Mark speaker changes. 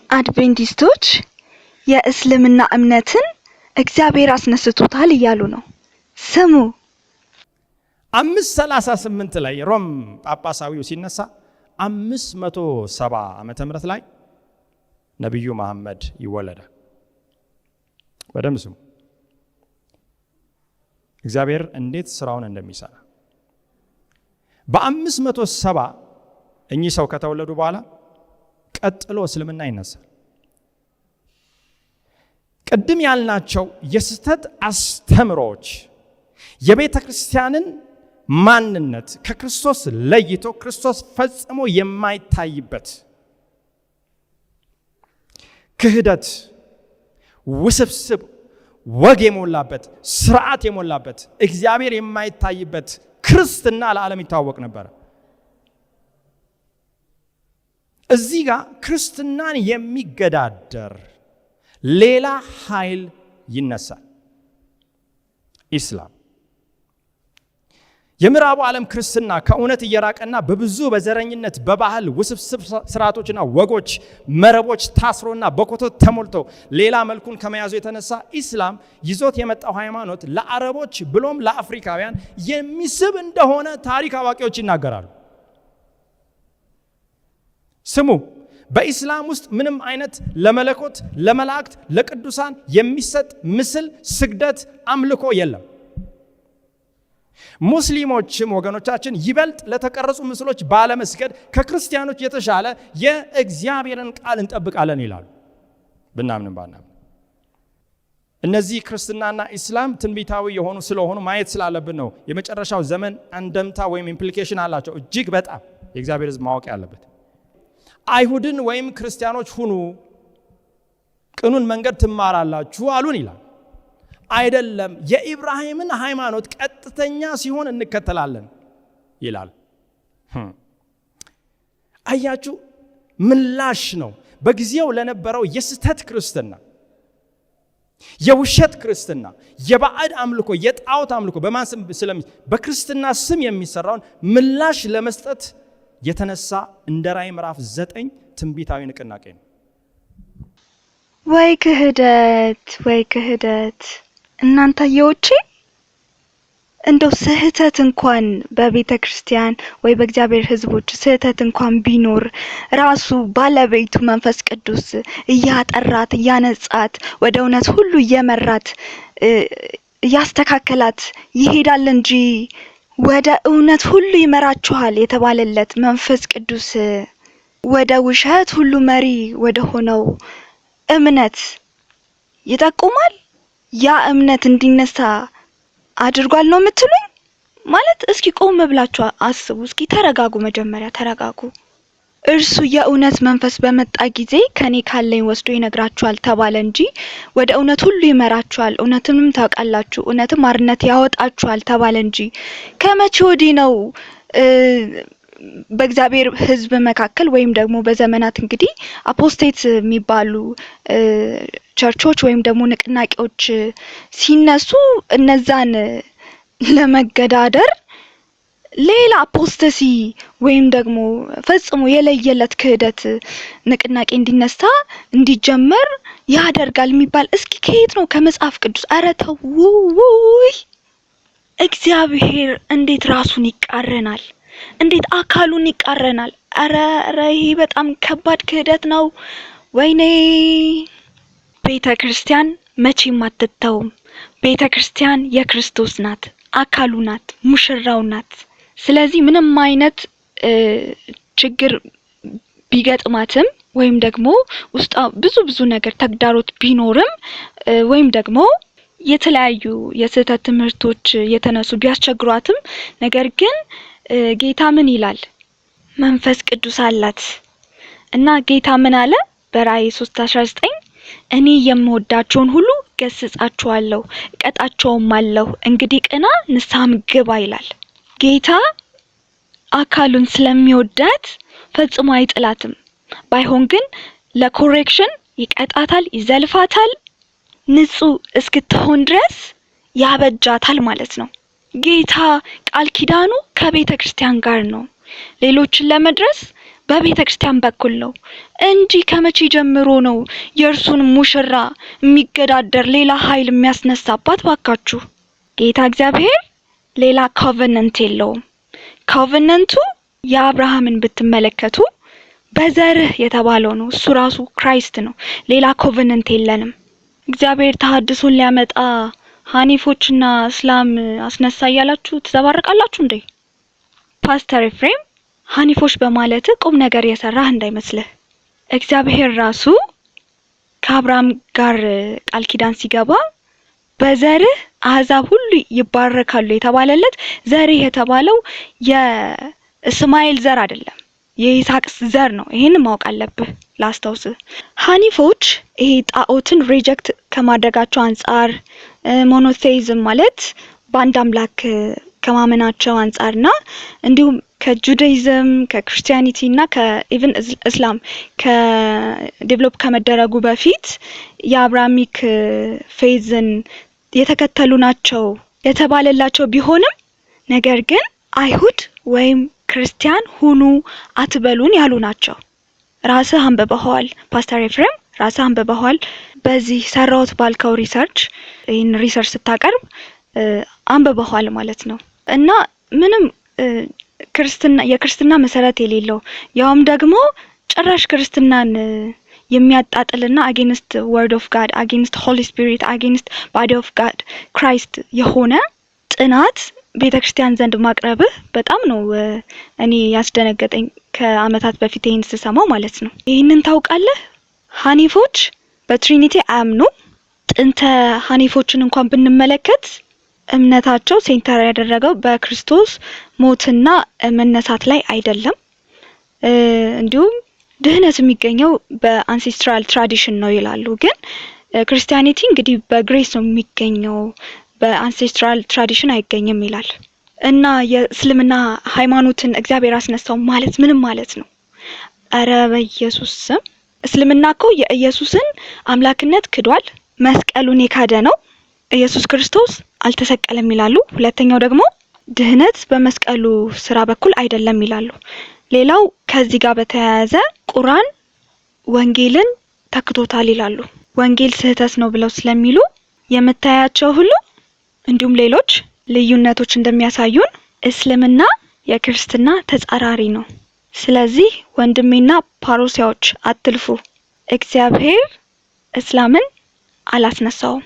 Speaker 1: አድቬንቲስቶች የእስልምና እምነትን እግዚአብሔር አስነስቶታል እያሉ ነው። ስሙ።
Speaker 2: 538 ላይ ሮም ጳጳሳዊው ሲነሳ 570 ዓመተ ምህረት ላይ ነቢዩ መሐመድ ይወለዳል። በደንብ ስሙ። እግዚአብሔር እንዴት ስራውን እንደሚሰራ። በ570 እኚህ ሰው ከተወለዱ በኋላ ቀጥሎ እስልምና ይነሳል። ቅድም ያልናቸው የስህተት አስተምሮዎች የቤተ ክርስቲያንን ማንነት ከክርስቶስ ለይቶ ክርስቶስ ፈጽሞ የማይታይበት ክህደት፣ ውስብስብ ወግ የሞላበት፣ ስርዓት የሞላበት፣ እግዚአብሔር የማይታይበት ክርስትና ለዓለም ይታወቅ ነበር። እዚህ ጋር ክርስትናን የሚገዳደር ሌላ ኃይል ይነሳል። ኢስላም። የምዕራቡ ዓለም ክርስትና ከእውነት እየራቀና በብዙ በዘረኝነት፣ በባህል ውስብስብ ስርዓቶችና ወጎች መረቦች ታስሮና በኮተት ተሞልቶ ሌላ መልኩን ከመያዙ የተነሳ ኢስላም ይዞት የመጣው ሃይማኖት ለአረቦች ብሎም ለአፍሪካውያን የሚስብ እንደሆነ ታሪክ አዋቂዎች ይናገራሉ። ስሙ፣ በኢስላም ውስጥ ምንም አይነት ለመለኮት፣ ለመላእክት፣ ለቅዱሳን የሚሰጥ ምስል፣ ስግደት፣ አምልኮ የለም። ሙስሊሞችም ወገኖቻችን ይበልጥ ለተቀረጹ ምስሎች ባለመስገድ ከክርስቲያኖች የተሻለ የእግዚአብሔርን ቃል እንጠብቃለን ይላሉ። ብናምንም ባናምን እነዚህ ክርስትናና ኢስላም ትንቢታዊ የሆኑ ስለሆኑ ማየት ስላለብን ነው። የመጨረሻው ዘመን አንደምታ ወይም implication አላቸው። እጅግ በጣም የእግዚአብሔር ሕዝብ ማወቅ ያለበት፣ አይሁድን ወይም ክርስቲያኖች ሁኑ፣ ቅኑን መንገድ ትማራላችሁ አሉን ይላል። አይደለም፣ የኢብራሂምን ሃይማኖት ቀጥተኛ ሲሆን እንከተላለን ይላል። አያችሁ፣ ምላሽ ነው። በጊዜው ለነበረው የስህተት ክርስትና፣ የውሸት ክርስትና፣ የባዕድ አምልኮ፣ የጣዖት አምልኮ በማን ስም በክርስትና ስም የሚሰራውን ምላሽ ለመስጠት የተነሳ እንደ ራእይ ምዕራፍ 9 ትንቢታዊ ንቅናቄ ነው።
Speaker 1: ወይ ክህደት፣ ወይ ክህደት! እናንተየዎቼ፣ እንደው ስህተት እንኳን በቤተ ክርስቲያን ወይ በእግዚአብሔር ሕዝቦች ስህተት እንኳን ቢኖር ራሱ ባለቤቱ መንፈስ ቅዱስ እያጠራት፣ እያነጻት፣ ወደ እውነት ሁሉ እየመራት፣ እያስተካከላት ይሄዳል እንጂ ወደ እውነት ሁሉ ይመራችኋል የተባለለት መንፈስ ቅዱስ ወደ ውሸት ሁሉ መሪ ወደ ሆነው እምነት ይጠቁማል። ያ እምነት እንዲነሳ አድርጓል ነው የምትሉኝ? ማለት እስኪ ቆም ብላችሁ አስቡ። እስኪ ተረጋጉ። መጀመሪያ ተረጋጉ። እርሱ የእውነት መንፈስ በመጣ ጊዜ ከኔ ካለኝ ወስዶ ይነግራችኋል ተባለ እንጂ ወደ እውነት ሁሉ ይመራችኋል፣ እውነትንም ታውቃላችሁ፣ እውነትም አርነት ያወጣችኋል ተባለ እንጂ ከመቼ ወዲህ ነው በእግዚአብሔር ሕዝብ መካከል ወይም ደግሞ በዘመናት እንግዲህ apostate የሚባሉ ቸርቾች ወይም ደግሞ ንቅናቄዎች ሲነሱ እነዛን ለመገዳደር ሌላ apostasy ወይም ደግሞ ፈጽሞ የለየለት ክህደት ንቅናቄ እንዲነሳ፣ እንዲጀመር ያደርጋል የሚባል እስኪ ከየት ነው ከመጽሐፍ ቅዱስ? ኧረ ተው! እግዚአብሔር እንዴት ራሱን ይቃረናል? እንዴት አካሉን ይቃረናል? ኧረ ኧረ ይሄ በጣም ከባድ ክህደት ነው። ወይኔ! ቤተ ክርስቲያን መቼም አትተውም። ቤተ ክርስቲያን የክርስቶስ ናት፣ አካሉ ናት፣ ሙሽራው ናት። ስለዚህ ምንም አይነት ችግር ቢገጥማትም ወይም ደግሞ ውስጧ ብዙ ብዙ ነገር ተግዳሮት ቢኖርም ወይም ደግሞ የተለያዩ የስህተት ትምህርቶች የተነሱ ቢያስቸግሯትም ነገር ግን ጌታ ምን ይላል? መንፈስ ቅዱስ አላት እና ጌታ ምን አለ? በራእይ 3:19 እኔ የምወዳቸውን ሁሉ ገስጻቸዋለሁ፣ እቀጣቸውም አለሁ፣ እንግዲህ ቅና፣ ንስሐም ግባ ይላል። ጌታ አካሉን ስለሚወዳት ፈጽሞ አይጥላትም። ባይሆን ግን ለ correction ይቀጣታል፣ ይዘልፋታል፣ ንጹህ እስክትሆን ድረስ ያበጃታል ማለት ነው። ጌታ ቃል ኪዳኑ ከቤተ ክርስቲያን ጋር ነው። ሌሎችን ለመድረስ በቤተ ክርስቲያን በኩል ነው እንጂ ከመቼ ጀምሮ ነው የእርሱን ሙሽራ የሚገዳደር ሌላ ኃይል የሚያስነሳባት? ባካችሁ፣ ጌታ እግዚአብሔር ሌላ covenant የለውም። Covenant ኡ የአብርሃምን ብትመለከቱ በዘርህ የተባለው ነው። እሱ ራሱ Christ ነው። ሌላ covenant የለንም። እግዚአብሔር ተሐድሶን ሊያመጣ ሀኒፎችና እስላም አስነሳ እያላችሁ ትዘባርቃላችሁ እንዴ? ፓስተር ኤፍሬም፣ ሀኒፎች በማለት ቁም ነገር የሰራህ እንዳይመስልህ። እግዚአብሔር ራሱ ከአብርሃም ጋር ቃል ኪዳን ሲገባ በዘርህ አህዛብ ሁሉ ይባረካሉ የተባለለት፣ ዘርህ የተባለው የእስማኤል ዘር አይደለም፣ የይስሐቅ ዘር ነው። ይሄን ማወቅ አለብህ። ላስታውስህ፣ ሀኒፎች ይሄ ጣዖትን reject ከማድረጋቸው አንጻር፣ monotheism ማለት በአንድ አምላክ ከማመናቸው አንጻርና እንዲሁም ከ Judaism፣ ከ Christianity እና ከ even እስላም ከ develop ከመደረጉ በፊት የ Abrahamic faith ን የተከተሉ ናቸው የተባለላቸው ቢሆንም፣ ነገር ግን አይሁድ ወይም ክርስቲያን ሁኑ አትበሉን ያሉ ናቸው። ራስህ አንብበኸዋል፣ ፓስተር ኤፍሬም፣ ራስህ አንብበኸዋል። በዚህ ሰራሁት ባልከው research፣ ይህን research ስታቀርብ አንብበኸዋል ማለት ነው። እና ምንም ክርስትና የክርስትና መሰረት የሌለው፣ ያውም ደግሞ ጭራሽ ክርስትናን የሚያጣጥልና against word of God፣ against Holy Spirit፣ against body of God Christ የሆነ ጥናት ቤተ ክርስቲያን ዘንድ ማቅረብህ በጣም ነው እኔ ያስደነገጠኝ ከአመታት በፊት ይህን ስሰማው ማለት ነው። ይህንን ታውቃለህ? ሀኒፎች በ Trinity አያምኑ። ጥንተ ሀኒፎችን እንኳን ብንመለከት እምነታቸው center ያደረገው በክርስቶስ ሞትና መነሳት ላይ አይደለም። እንዲሁም ድህነት የሚገኘው በ ancestral tradition ነው ይላሉ። ግን Christianity እንግዲህ በ grace ነው የሚገኘው፣ በ ancestral tradition አይገኝም ይላል። እና የእስልምና ሃይማኖትን እግዚአብሔር አስነሳው ማለት ምንም ማለት ነው? እረ በኢየሱስ ስም፣ እስልምና እኮ የኢየሱስን አምላክነት ክዷል። መስቀሉን የካደ ነው። ኢየሱስ ክርስቶስ አልተሰቀለም ይላሉ። ሁለተኛው ደግሞ ድህነት በመስቀሉ ስራ በኩል አይደለም ይላሉ። ሌላው ከዚህ ጋር በተያያዘ ቁርአን ወንጌልን ተክቶታል ይላሉ። ወንጌል ስህተት ነው ብለው ስለሚሉ፣ የምታያቸው ሁሉ እንዲሁም ሌሎች ልዩነቶች እንደሚያሳዩን እስልምና የክርስትና ተጻራሪ ነው። ስለዚህ ወንድሜና ፓሮሲያዎች አትልፉ። እግዚአብሔር እስላምን አላስነሳውም።